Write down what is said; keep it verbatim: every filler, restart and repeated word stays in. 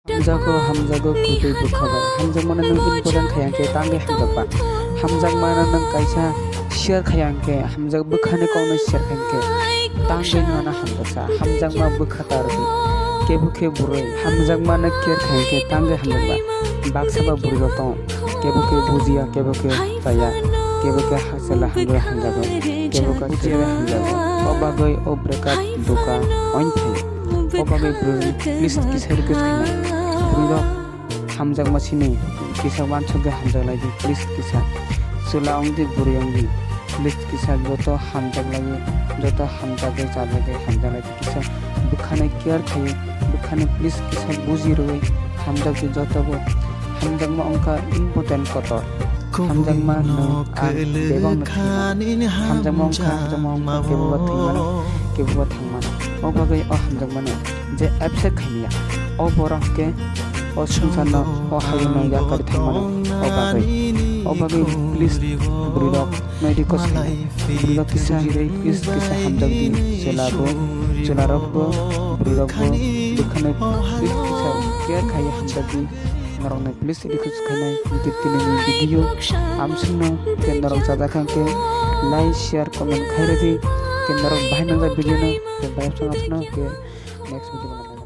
Hamjago, hamjago, kwtwi bwkha bai. Hamjakmano nwng important khaiya khe tangwi hamjakba. Hamjakmano nwng kaisa share khaiya khe, hamjak bwkhani kokno share khaiya khe tangwi nwngno hamjaksa. Hamjakma bwkha ta rwdi. Kebo khe bwrwi hamjakmano care khaiya khe tangwi hamjakba. Baksa ba bwrwi rok tongo. Kebo khe bujiya, kebo khe chaya, kebo khe ha-, chwla hamjakwi hamjago, kebo khe chwla hamjago. O bagwi o breakup duka oin phaio. O bagwi bwrwi please kisa request khainai. Bwrwi rok hamjakma sini kisa uansukgwi hamjak lai di, please kisa. Chwla wng di, bwrwi wng di, please kisa joto hamjak lai di, joto hamjakgwi chajagwi hamjak lai di. Kisa bwkhani care khai, bwkhani please kisa buji rwui hamjakdi jotobo. Hamjakma wngkha important kotor. Hamjakma nwng ang bebak no thwi mano. Hamjakma wngkha, hamjakma wngkha, kebo ba thwi mano, kebo ba thang mano. O bagwi o hamjakmano je accept khaimya, o borok khe o swngcharno, o hayungno yakarwi thang mano. O bagwi, o bagwi please bwrwirok no request khainai. Bwrwirok kisa jirwi, please kisa hamjakdi. Chwlabo, chwlarokbo, bwrwirokbo bwkhano please kisa care khaiwi hamjakdi. Norokno please request khainai. Hwnkhe tinini video amsongno khe norok chajakha khe like, share, comment khairwdi. Khe norok bahai nangjak video no khe bahai songno khe next video no.